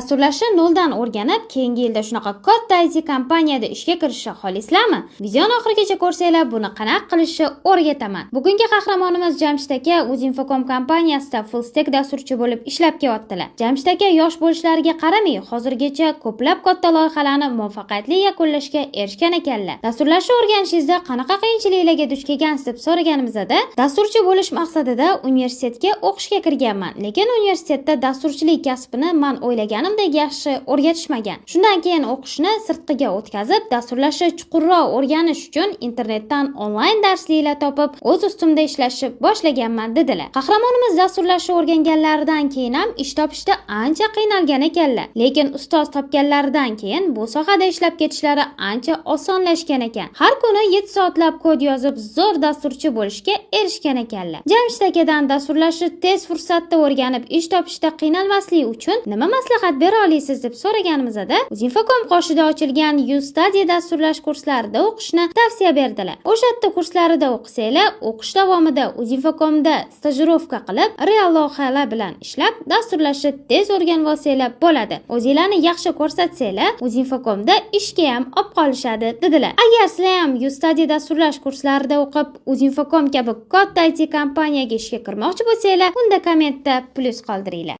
Dasturlashni noldan o'rganib, keyingi yilda shunaqa katta IT kompaniyada ishga kirishni xohlaysizlarmi? Videoni oxirigacha ko'rsanglar, buni qanaqa qilishni o'rgataman. Bugungi qahramonimiz Jamshid aka Uzinfocom kompaniyasida full stack dasturchi bo'lib ishlab kelyaptilar. Jamshid aka yosh bo'lishlariga qaramay, hozirgacha ko'plab katta loyihalarni muvaffaqiyatli yakunlashga erishgan ekanlar. Dasturlashni o'rganishingizda qanaqa qiyinchiliklarga duch kelgansiz deb so'raganimizda, dasturchi bo'lish maqsadida universitetga o'qishga kirganman, lekin universitetda dasturchilik kasbini man o'ylaganimdek yaxshi o'rgatishmagan. Shundan keyin o'qishni sirtqiga o'tkazib, dasturlashni chuqurroq o'rganish uchun internetdan onlayn darsliklar topib, o'z ustimda ishlashni boshlaganman dedilar. Qahramonimiz dasturlashni o'rganganlaridan keyin ham ish topishda ancha qiynalgan ekanlar. Lekin ustoz topganlaridan keyin bu sohada ishlab ketishlari ancha osonlashgan ekan. Har kuni 7 soatlab kod yozib, zo'r dasturchi bo'lishga erishgan ekanlar. Jamshid akadan dasturlashni tez fursatda o'rganib, ish topishda qiynalmaslik uchun nima maslahat bera olasiz deb so'raganimizda, Uzinfocom qoshida ochilgan UStudy dasturlash kurslarida o'qishni tavsiya berdilar. O'sha yerda kurslarida o'qisanglar, o'qish davomida Uzinfocomda stajirovka qilib, real loyihalar bilan ishlab, dasturlashni tez o'rganib olsanglar bo'ladi. O'zinglarni yaxshi ko'rsatsanglar, Uzinfocomda ishga ham olib qolishadi dedilar. Agar sizlar ham UStudy dasturlash kurslarida o'qib, Uzinfocom kabi katta IT kompaniyaga ishga kirmoqchi bo'lsanglar, unda kommentda plyus qoldiringlar.